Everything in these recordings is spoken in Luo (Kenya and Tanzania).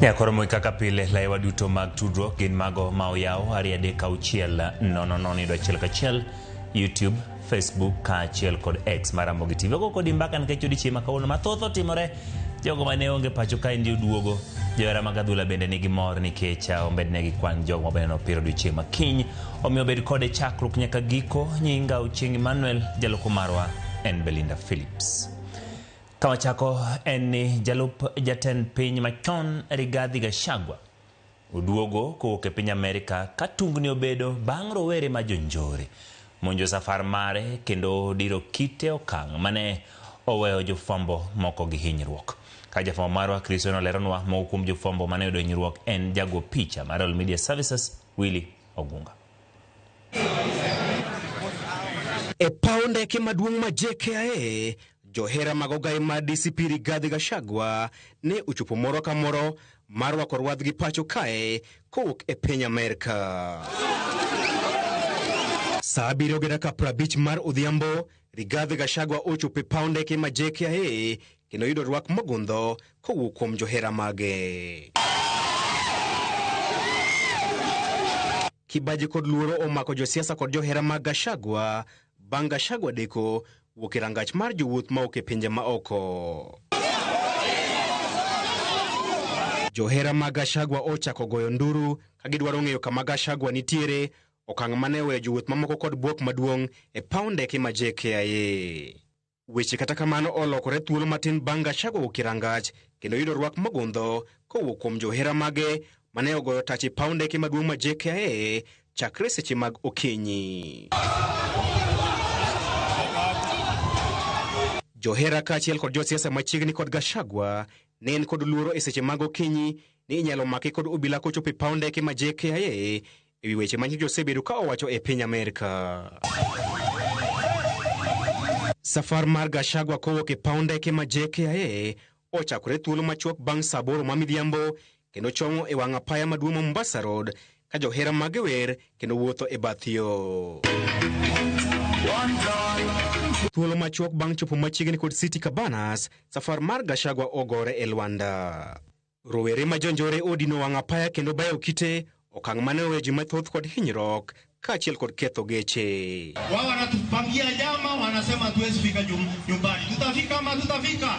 Nyakoro moi kaka pile laiwa duto mag tudruok gin mago ma oyaw 2 3 6 0 0 yudo 1 1 YouTube, Facebook kaachiel kod X mar Ramogi TV. Ogo kodi mbaka nikech odiechieng' ma kawuono mathoth otimore. Jogo mane onge pacho kaendi oduogo. Johera mag adhula bende nigi mor nikech omednegi kwan jogo mabende nopira odiechieng' ma kiny. Omiyo bed kode chakruok nyaka giko. Nyinga Ochieng' Emmanuel, jaloko marwa en Belinda Phillips. Kawachako en ni jalup jatend piny machon Rigathi Gachagua oduogo kowuok e piny Amerika ka tungni obedo bang' rowere ma jonjore monjo safar mare kendo diro kite okang' mane oweyo jofwambo moko gi hinyruok. Ka jafwambo marwa Chris Oino leronwa moko kuom jofwambo mane oyudo hinyruok en jago picha mar Royal Media Services Willy Ogunga. E paw ndeke maduong' ma JKIA, johera mag ogai mar DCP Rigathi Gachagua ne ochopo moro ka moro mar rwako rwadhgi pacho kae kowuok e piny Amerka. Sa 7:50 mar odhiambo, Rigathi Gachagua ochopo e paw ndeke ma JKIA kendo yudo rwak mogundho kowuok kuom johera mage. Kibaji kod luoro omako josiasa kod johera mag Gachagua bang' Gachagua deko wuok e rangach mar jowuoth mawuok e pinje ma oko. Johera mag Gachagua ochako goyo nduru ka gidwaro ng'eyo kama Gachagua nitiere, okang' mane oweyo jowuoth mamoko kod bwok maduong' e paw ndeke ma JKIA. Weche kata kamano olokore thuolo matin bang' Gachagua wuok e rangach kendo yudo rwak mogundho kowuok kuom johera mage mane ogoyo tach e paw ndeke maduong' ma JKIA chakre seche mag okinyi. Johera kaachiel kod josiasa machiegni kod Gachagua ne en kod luoro e seche mag okinyi ni inyalo make kod obila kochopo e paw ndeke ma JKIA e wi weche ma nyocha osebedo ka owacho e piny Amerka. Safar mar Gachagua kowuok e paw ndeke ma JKIA ochakore thuolo machuok bang' sa 8 ma midhiambo kendo chomo e wang' apaya maduong' ma Mombasa Road ka johera mage wer kendo wuotho e bath yo. Thuolo machuok bang' chopo machiegni kod City Cabanas, safar mar Gachagua ogore e lwanda. Rowere ma jonjore odino wang' apaya kendo bayo kite, okang' mane oweyo ji mathoth kod hinyruok kaachiel kod ketho geche. Wao wanatupangia njama, wanasema hatuwezi fika nyumbani. Tutafika ama tutafika?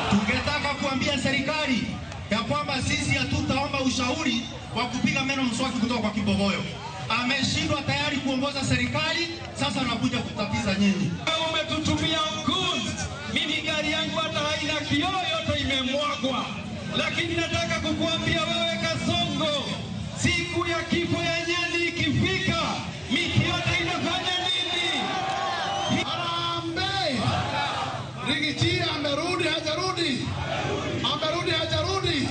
Tungetaka kuambia serikali ya kwamba sisi hatutaomba ushauri wa kupiga meno mswaki kutoka kwa kibogoyo. Ameshindwa tayari kuongoza serikali, sasa anakuja kutatiza nyinyi. Umetutumia goons. Mimi gari yangu hata haina kioo, yote imemwagwa, lakini nataka kukuambia wewe Kasongo, siku ya kifo ya nyani ikifika, miti yote inafanya nini? Harambee! Riggy G amerudi, hajarudi? Amerudi, hajarudi?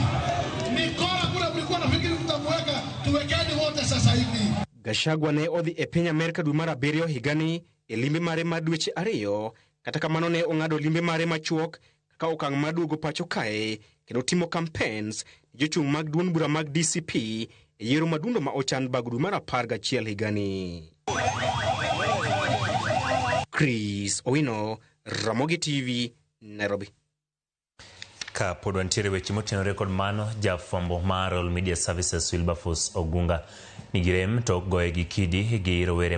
Mikora kule mlikuwa nafikiri mtamweka, tuwekeni wote sasa hivi. Gachagua ne odhi e piny Amerka dwe mar abiriyo higani e limbe mare mar dweche 2, kata kamano ne ong'ado limbe mare machuok kaka okang' mar duogo pacho kae kendo timo campaigns ne jochung' mag duond bura mag DCP e yiero madundo ma ochan bang' dwe mar 11 higani. Chris Owino, Ramogi TV, Nairobi. Ka pod wantiere weche motenore kod mano, jafwambo mar Royal Media Services Wilberforce Ogunga nigi rem tok goye gi kidi gi rowere.